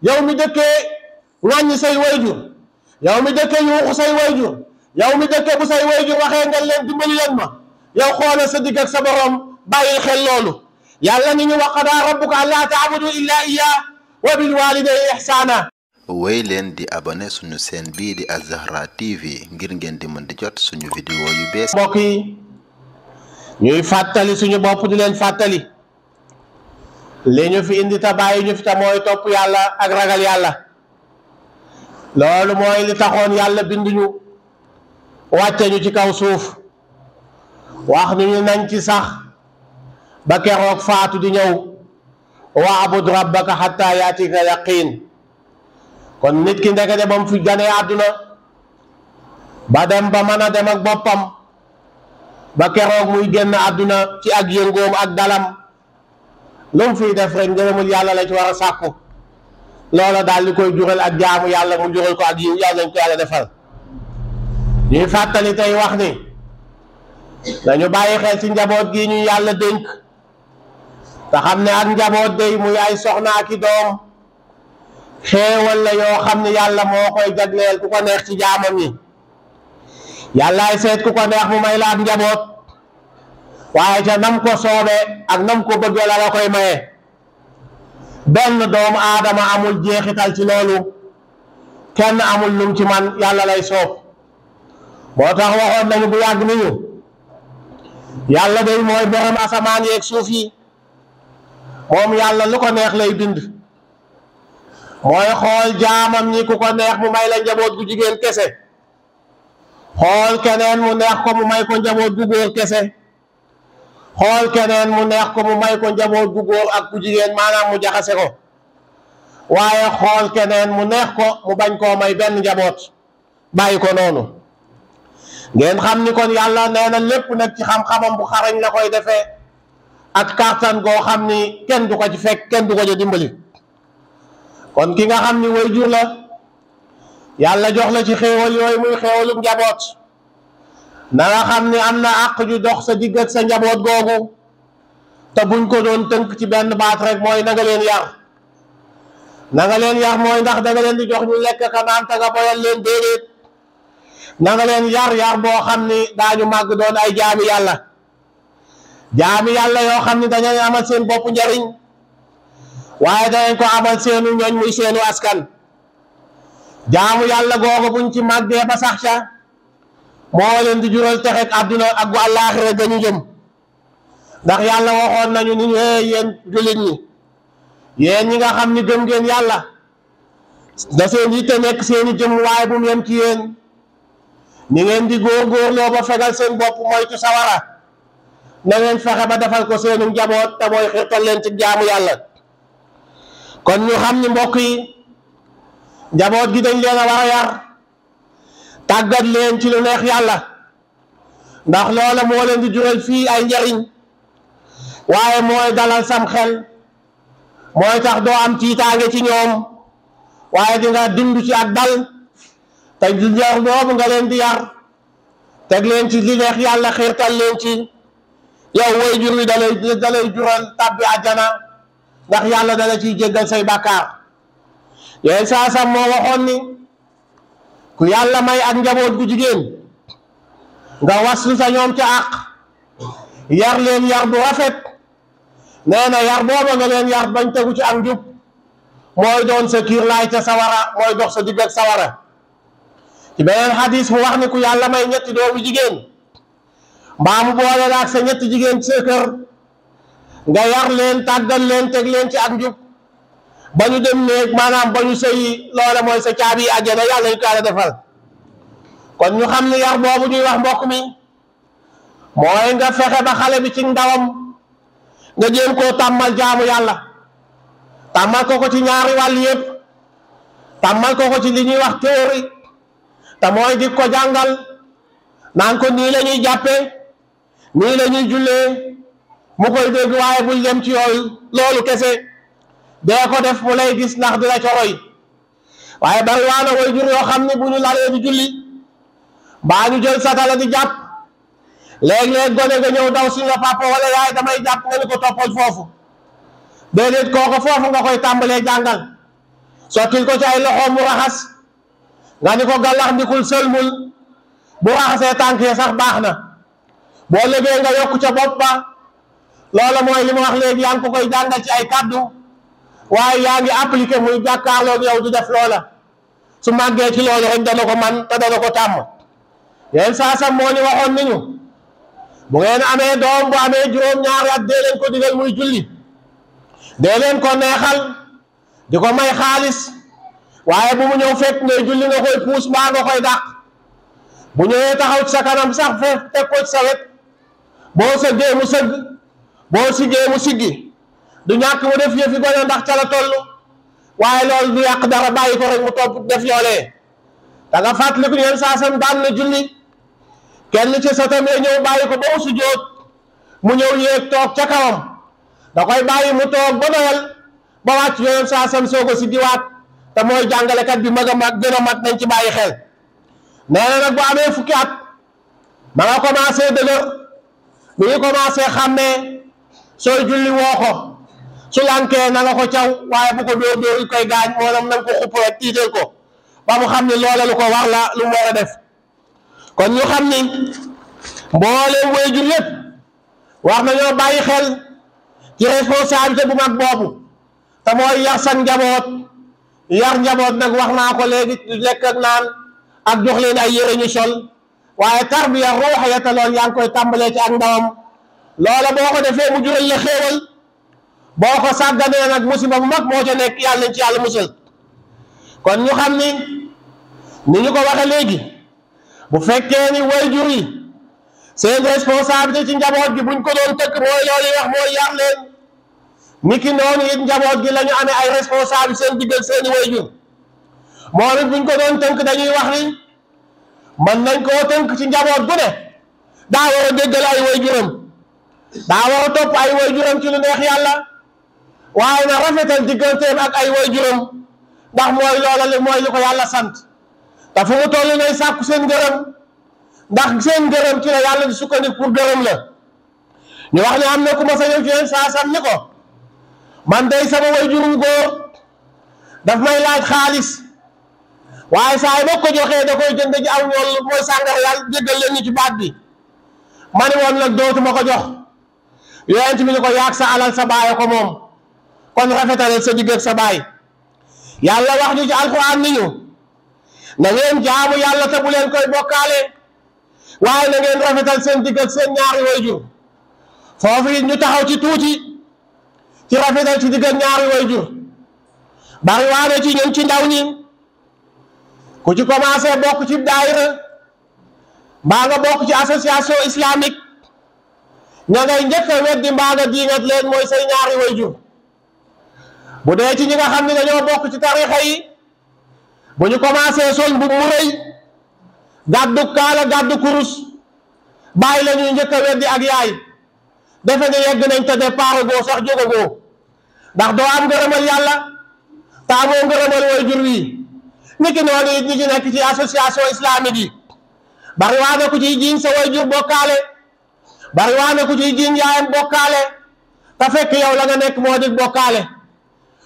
yow mi dëkkee ŋàññi say wayjur, yow mi dëkkee yuuxu say wayjur, yow mi dëkkee bu say wayjur waxee nga leen dimbali leen ma, yow xoolal sa digg ak sa borom bàyyil xel loolu. yàlla ni ñu wa qadaa rabbuka allaa ta'budu illaa iyyaahu wa bil waalidayni ihsaana. wéy leen di abonné suñu chaîne bii di Az-Zahra TV ngir ngeen di mën di jot suñu vidéo yu bees. mbokk yi ñuy fàttali suñu bopp di leen fàttali li ñu fi indi ta bàyyi ñu fi ta mooy topp yàlla ak ragal yàlla. loolu mooy li taxoon yàlla binduñu wàcce ñu ci kaw suuf wax ñu nañ ci sax ba keroog faatu di ñëw wa'bud rabbaka hatta yaatika yaqiin. kon nit ki ndekete ba mu fi ganee àdduna ba dem ba mën a dem ak boppam ba keroog muy génn àdduna ci ak yëngoom ak dalam lu mu fiy def rek ngërëmul yàlla la ci war a sàkku. loola daal li koy jural ak jaamu yàlla mu jural ko ak yiw yàlla nañ ko yàlla defal. ñuy fàttali tey wax ni dañu bàyyi xel ci njaboot gi ñu yàlla dénk te xam ne ak njaboot day muy ay soxna ak i doom xéewal la yoo xam ne yàlla moo koy jagleel ku ko neex ci jaamam yi. yàllaay seet ku ko neex mu may la ak njaboot waaye ca nam ko soobee ak nam ko bëggee la koy maye. benn doomu aadama amul jeexital ci loolu, kenn amul lum ci man, yàlla lay soob. moo tax waxoon nañu bu yàgg ni ñu yàlla day mooy borom asamaan yeeg suuf yi. moom yàlla lu ko neex lay bind. mooy xool jaamam ñi ku ko neex mu may la njaboot gu jigéen kese, xool keneen mu neex ko mu may ko njaboot gu góor kese, xool keneen mu neex ko mu may ko njaboot gu góor ak gu jigéen, maanaam mu jaxase ko. waaye xool keneen mu neex ko mu bañ koo may benn njaboot, bàyyi ko noonu. ngeen xam ni kon yàlla nee na lépp nag ci xam-xamam bu xarañ la koy defee ak kàttan goo xam ni kenn du ko ci fekk, kenn du ko ci dimbali. kon ki nga xam ni waajur la yàlla jox la ci xéewal yooyu muy xéewalum njaboot, na nga xam ni am na àq ju dox sa digg ak sa njaboot googu, te buñ ko doon tënk ci benn baat rek mooy na nga leen yar. na nga leen yar mooy ndax da nga leen di jox ñu lekk ka naan te nga boyal leen déedéet. na nga leen yar boo xam ni daañu màgg doon ay jaami yàlla, jaami yàlla yoo xam ni dañuy amal seen bopp njariñ waaye danañ ko amal seenu ñoñ muy seenu askan. jaamu yàlla googu buñ ci màggee ba sax ca moo leen di jural texek àdduna ak bu àllaaxira dañu jëm. ndax yàlla waxoon nañu ni yéen jullit ñi, yéen ñi nga xam ni gëm ngeen yàlla, da seen yitte nekk seeni jëm waaye bu mu yem ci yéen. ni ngeen di góorgóorloo ba fegal seen bopp moytu sawara, na ngeen fexe ba defal ko seenu njaboot te mooy xirtal leen ci jaamu yàlla. kon ñu xam ni mbokk yi njaboot gi dañ leen a war a yar, tàggat leen ci lu neex yàlla, ndax loola moo leen di jural fii ay njariñ waaye mooy dalal sam xel, mooy tax doo am tiitaange ci ñoom waaye di nga dund ci ak dal. te yar boobu nga leen di yar teg leen ci li neex yàlla, xiirtal leen ci, yow waajur wi dalay jural tàbbi àjjana ndax yàlla dala ciy jéggal say bàkkaar. yooyu saa sam moo waxoon ni ku yàlla may ak njaboot gu jigéen nga waslu sa ñoom ca àq, yar leen yar bu rafet, nee na yar booba nga leen yar bañ tegu ci ak njub mooy doon sa kiirlaay ca sawara, mooy dox sa digg ak sawara. ci beneen xadis mu wax ni ku yàlla may ñetti doomu jigéen mbaa mu boole la ak sa ñetti jigéen ci sa kër, nga yar leen, tàggal leen, teg leen ci ak njub ba ñu dem néeg, maanaam ba ñu sëyi, loola mooy sa caabi àjjana, yàlla ñu ko yàlla defal. kon ñu xam ne yar boobu ñuy wax mbokk mi mooy nga fexe ba xale bi ci ndawam nga jéem koo tàmmal jaamu yàlla, tàmmal ko ci ñaari wàll yëpp, tàmmal ko ci li ñuy wax théorie te mooy di ko jàngal naan ko nii la ñuy jàppee, nii la ñuy jullee, mu koy dégg waaye bul dem ci yooyu, loolu kese dee ko def mu lay gis ndax dina ca roy. waaye bari waana waajur yoo xam ne bu ñu lalee di julli mbaa ñu jël satala di jàpp, léeg-léeg gone nga ñëw daw si nga papa wala yaay damay jàpp nga ni ko toppal foofu, déedéet kooku foofu nga koy tàmbalee jàngal. sottil ko ci ay loxoom mu raxas nga ni ko gàllax ndikul sëlmul bu raxasee tànk yi sax baax na boo légee nga yokku ca bopp ba loola mooy li ma wax léegi yaa ngi ko koy jàngal ci ay kaddu waaye yaa ngi appliqué muy jàkkaarloog yow di def loola su màggee ci loolu rek dana ko man te dana ko tàmm yéen saasam moo ni waxoon nañu bu ngeen amee doom bu amee juróom-ñaari at dee leen ko digal muy julli dee leen ko neexal di ko may xaalis waaye bu mu ñëw fekk ngay julli nga koy puus mbaa nga koy dàq bu ñëwee taxaw ci sa kanam sax foofu teg ko ci sa wet boo sëggee mu sëgg boo siggee mu siggi du ñàkk mu def yëfi gone ndax ca la toll waaye loolu du yàq dara bàyyi ko rek mu topp def yoolee da nga fàttaliku yéen saasam daan na julli kenn ci satam ya ñëw bàyyi ko ba mu sujjóot mu ñëw yéeg toog ca kawam da koy bàyyi mu toog ba doyal ba wàcc yéen saasam soog a siggiwaat te mooy jàngalekat bi mag a mag gën a mag nañ ci bàyyi xel nee na nag bu amee fukki at ma nga commencé dëgër mi ngi commencé xàmmee sooy julli woo ko su lankee na nga ko caw waaye bu ko dóor koy gaañ moom na nga ko xupp rek tiital ko ba mu xam ni loola lu ko war la lu mu war a def kon ñu xam ni mbooleem waajur yépp wax nañoo bàyyi xel ci responsabilité bu mag boobu te mooy yar sa njaboot yar njaboot nag wax naa ko léegi lekk ak naan ak jox leen ay yére ñu sol waaye tarbiya ruuxa ya te lool yaa ngi koy tàmbalee ci ak ndawam loola boo ko defee mu jural la xéewal boo ko sàgganee nag musiba bu mag moo ca nekk yàlla nañ ci yàlla musal kon ñu xam ni ñu ko waxe léegi bu fekkee ni waajur yi seen responsabilité ci njaboot gi buñ ko doon tëkk mooy loolu wax mooy yar leen niki noonu it njaboot gi la ñu amee ay responsabilité seen diggal seeni waajur moom it buñ ko doon tënk dañuy wax ni mën nañ koo tënk ci njaboot gu ne daa war a déggal ay waajuram daa war a topp ay waajuram ci lu neex yàlla waaye na rafetal digganteem ak ay waajuram ndax mooy loola mooy li ko yàlla sant te fu mu toll nay sàkku seen ngërëm ndax seen ngërëm ci la yàlla di sukkandiku pour gërëm la ñu wax ne am na ku ma sa ñëw ci yéen saa sam ni ko man day sama waajurum góor daf may laaj xaalis waaye saa yi boo ko joxee da koy jënd ji aw ñool mooy sàngara yàlla jéggal leen ñu ci baat bi ma ne woon nag dootuma ko jox yonent bi ni ko yaag sa alal sa baay ko moom kon rafetalal sa digg ak sa baay yàlla wax ñu ci alxuraan ni ñu na ngeen jaamu yàlla te bu leen koy bokkaale waaye na ngeen rafetal seen digg ak seen ñaari waajur foofu it ñu taxaw ci tuuti ci rafetal ci digg ak ñaari waajur bari waane ci ñun ci ndaw ñi ku ci commencé bokk ci daayira mbaa nga bokk ci association islamique ña ngay njëkk a weddi mbaa nga diingat leen mooy say ñaari waajur bu dee ci ñi nga xam ne dañoo bokk ci tarixa yi bu ñu commencé sol bu mu rëy gàddu kaala gàddu kurus bàyyi la ñuy njëkk a weddi ak yaay defe ne yegg nañ te départ goo sax jógagoo ndax doo am ngërëmal yàlla te amoo ngërëmal waajur wi niki noonu it ñi ci nekk ci association islamique yi bari waa ne ku ciy jiiñ sa waajur bokkaale bari waa ne ku ciy jiiñ yaayam bokkaale te fekk yow la nga nekk moo di bokkaale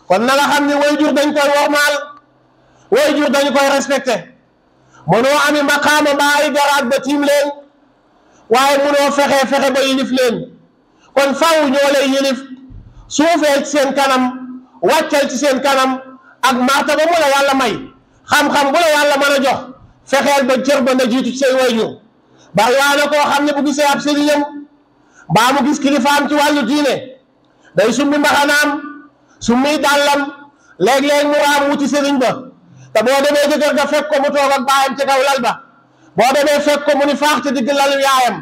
kon na nga xam ni waajur dañ koy wormaal waajur dañu koy respecté mënoo ami maqaama mbaa ay garaat ba tiim leen waaye mënoo fexe ba yilif leen kon faw ñoo lay yilif suufee ci seen kanam wàccal ci seen kanam ak martaba mu la yàlla may xam-xam bu la yàlla mën a jox fexeel ba cër ba na jiitu ci say waajur bari waa na koo xam ne bu gisee ab sëriñam mbaa mu gis kilifaam ci wàllu diine day summi mbaxanaam summi dàllam léeg-léeg mu raam wuti sëriñ ba te boo demee jëkkër ga fekk ko mu toog ak baayam ci kaw lal ba boo demee fekk ko mu ni faax ci digg lalu yaayam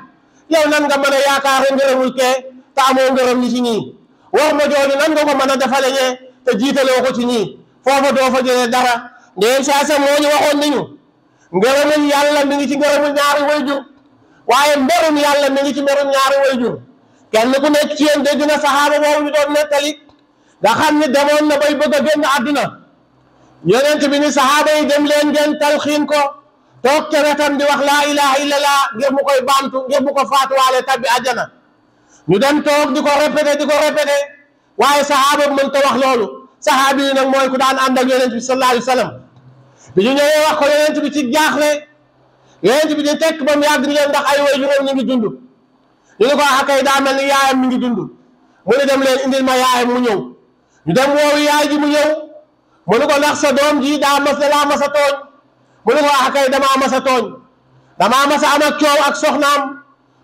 yow nan nga mën a yaakaare ngërëmul kee te amoo ngërëm ñi ci ñii war ma jooju nan nga ko mën a defale ñee te jiitaloo ko ci ñii foofa doo fa jëlee dara ndéem saa sa moo ñu waxoon ni ñu ngërëmul yàlla mi ngi ci ngërëmul ñaari waajur waaye mberum yàlla mi ngi ci mberum ñaari waajur kenn ku nekk ci yéen dégg na saxaaba boobu ñu doon nettali nga xam ni demoon na bay bëgg a génn àdduna yonent bi ni saxaaba yi dem leen ngeen talxiin ko toog ca wetam di wax laa ilaha illallah ngir mu koy baamtu ngir mu ko faatuwaale tabbi àjjana ñu dem toog di ko répété waaye saxaaba bi mën ta wax loolu saxaabi yi nag mooy ku daan ànd ak yonent bi sallallahu alayhi wa sallam bi ñu ñëwee wax ko yonent bi ci jaaxle yonent bi di tekk ba mu yàgg ni leen ndax ay waajuram ñu ngi dund ñu ne ko akay daa mel ni yaayam mi ngi dund mu ne dem leen indil ma yaayam mu ñëw ñu dem woowu yaay ji mu ñëw mu ne ko ndax sa doom ji daa mas a tooñ mu ne ko akay damaa mas a tooñ damaa mas a am ak coow ak soxnaam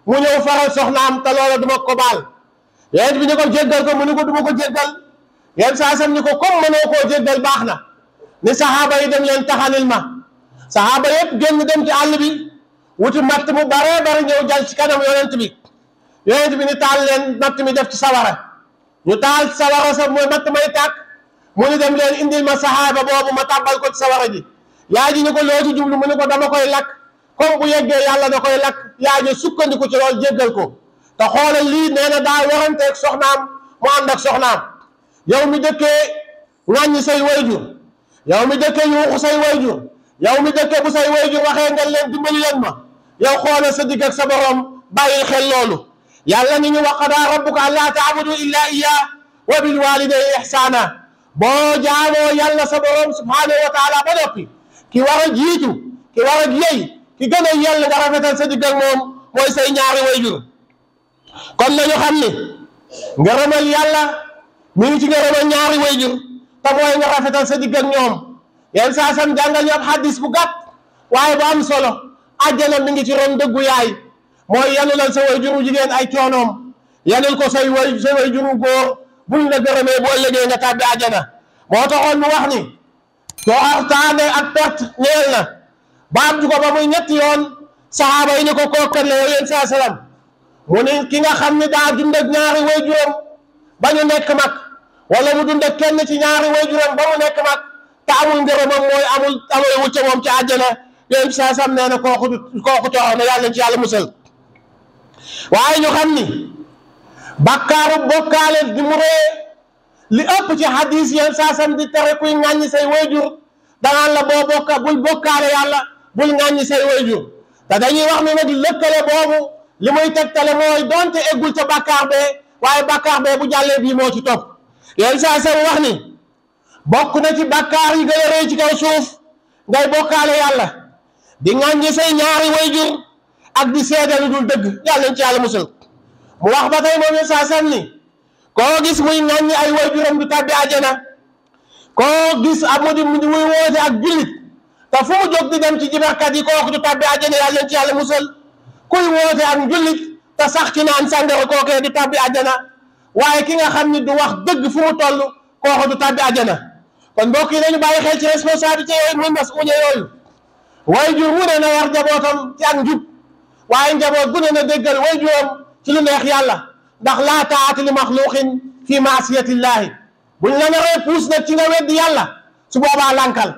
mu ñëw faral soxnaam te loola duma ko baal yonent bi ni ko jéggal ko mu ni ko duma ko jéggal yéen saa sam ni ko comme mënoo koo jéggal baax na ni saxaaba yi dem leen taxanil ma saxaaba yëpp génn dem ci àll bi wuti matt mu bare bare ñëw jal ci kanam yonent bi ni taal leen matt mi def ci sawara ñu taal sawara sa mooy matt may tàkk mu ni dem leen indil ma saxaaba boobu ma tàbbal ko ci sawara ji yaa ji ni ko loo ci jublu mu ni ko dama koy lakk comme bu yeggee yàlla da koy lakk yaa ji sukkandiku ci loolu jéggal ko te xoolal lii nee na daa waranteeg soxnaam mu ànd ak soxnaam yow mi dëkkee ŋàññi say wayjur yow mi dëkkee yuuxu say wayjur yow mi dëkkee bu say wayjur waxee nga leen dimbali leen ma yow xoolal sa digg ak sa borom bàyyil xel loolu yàlla ni ñu wa qadaa rabbuka allaa ta'budu illaa iyyaahu wa bil waalidayni ihsaana boo jaamoo yàlla sa borom subhaanahu wa taala ba noppi ki war a jiitu ki war a yey ki gën a yell nga rafetal sa digg ak moom mooy say ñaari wayjur kon nañu xam ni ngërëmal yàlla mi ngi ci ngërëmal ñaari wayjur te mooy nga rafetal sa digg ak ñoom yenn saa sam jàngal ñu ab hadis bu gàtt waaye bu am solo àjjana mi ngi ci ron dëggu yaay mooy yanulal sa wayjuru jigéen ay coonoom yanul ko sa wayjuru góor buñ la gërëmee boo ëllëgee nga tàbbi àjjana moo taxoon mu wax ni toroxtaane ak perte ñeel na baam ju ko ba muy ñetti yoon saxaaba yi ni ko kookat la yow yéen saa salaam mu ni ki nga xam ni daa dund ak ñaari wayjuram ba ñu nekk mag wala mu dund ak kenn ci ñaari wayjuram ba mu nekk mag te amul ngërëmam mooy amul wucce moom ci àjjana yéen saa salaam nee na kooku torox na yàlla ci yàlla musal waaye ñu xam ni bakkaaru bokkaale di mu ree li ëpp ci hadis yéen saa salaam di tere kuy ŋàññi say wayjur danaan la bul bokkaale yàlla bul ŋàññi say wayjur te dañuy wax ni nag lëkkale boobu li muy tegtale mooy donte eggul ca bàkkaar bee waaye bàkkaar bee bu jàllee bii moo ci topp yéen saa sam wax ni bokk na ci bàkkaar yi gën a rëy ci kaw suuf ngay bokkaale yàlla di ŋàññi say ñaari wayjur ak di seede lu dul dëgg yàlla nañ ci yàlla musal mu wax ba tey moom yéen saa sam ni koo gis muy ŋàññi ay wayjuram du tàbbi àjjana koo gis muy woote ak jullit te fu mu jóg di dem ci jibarkat yi kooku du tàbbi àjjana yàlla nañ ci yàlla musal kuy woote ak njullit te sax ci naan sàngara kookee du tàbbi àjjana waaye ki nga xam ni du wax dëgg fu mu toll kooku du tàbbi àjjana kon mbokk yi nañu bàyyi xel ci responsabilité yooyu muy masuuliya yooyu wayjur wu ne na yar njabootam ci ak njub waaye njaboot gu ne na déggal wayjuram ci lu neex yàlla ndax laa taa'ata li maxluqin fi maasiyatillahi buñ la naree puus nag ci nga weddi yàlla su boobaa lankal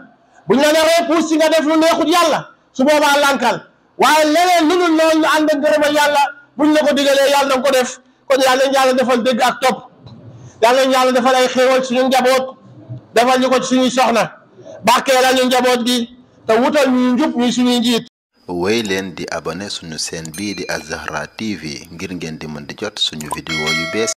buñ la naree puus ci nga def lu neexut yàlla su boobaa lankal waaye leneen lu dul loolu ñu ànd ak ngërëmal yàlla buñ la ko digalee yàlla na ko def kon yàlla nañ yàlla defal dégg ak topp yàlla nañ yàlla defal ay xéewal suñu njaboot defal ñu ko ci suñuy soxna barkeelal ñu njaboot gi te wutal ñu njub ñuy suñuy njiit. wéy leen di abonné suñu chaîne bii di Az Zahra TV ngir ngeen di mën di jot suñu vidéo yu bees